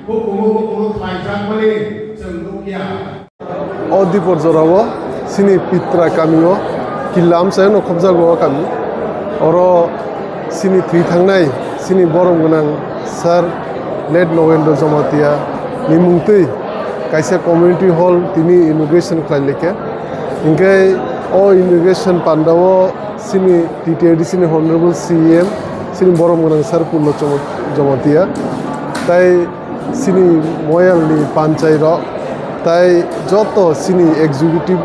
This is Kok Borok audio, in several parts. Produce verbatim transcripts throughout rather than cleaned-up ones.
Hukumu hukumu khlaijakmani chwng nukya. O dipor jorao chini Pitra kamio killa amchaino khobjago o kami. Oro chini thwi thangnai chini borom gwnang sir late Nogendra Jamatia ni mungtwi kaisa community hall tini inauguration khlai laikha. Hinkhe o inauguration pandao chini T T A D C ni Honorable C E M, chini borom gwnang sir Purno Chom-, Jamatia, tai chini Moyalni panchai rok, tai joto chini executive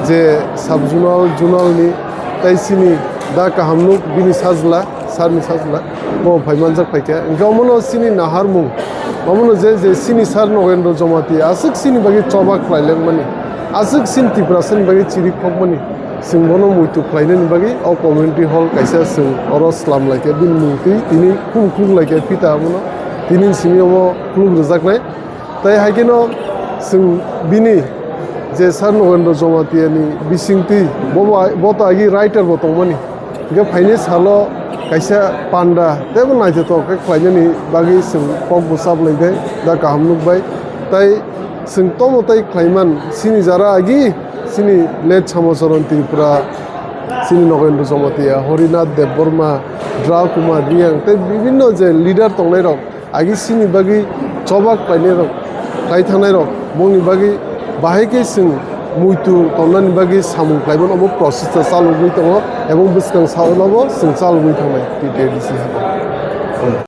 je sub zonal, zonal ni, tai chini da kahamnuk bini sajla, sir ni sajla, bo phai manjak phaikha. Hinkhe omono chini naharmung, omono je, je chini sir Nogendra Jamatia aswk chini bagwi choba khlailengmani, aswk chini Tiprasani bagwi chirikhokmani, chwng bono muitu khlainani bagwi o community hall kaisa chwng oro slam laikha, bini mungtwi tini khum khuluk laikha phita abono, tini simi omo khuluk rwjaknai. Tai haikheno chwng bini je sir Nogendra Jamatia ni bisingtwi bo ba, bo to agi writer bo tongmani. Hinkhe phaini salo kaisa panda teibo naithothok khe khlainani bagwi chwng kok bwchap lai de da kaham nuk bai. Tai chwng tomo tai khlaiman chini jara agi chini late Samacharan Tripura, chini Nogendra Jamatia, Harinath Debbarma, Dra Kumar Reang tei bibinno je leader tongnai rok agi chini bagwi choba khlainai rok, khlai thangnai rok, bongni bagwi bahai khe chwng muitu tonnani bagwi samung khlaimano obo process ta chalogwi tongo, ebong bwskang salabo chwng chalogwi thangnai T T A D C habai.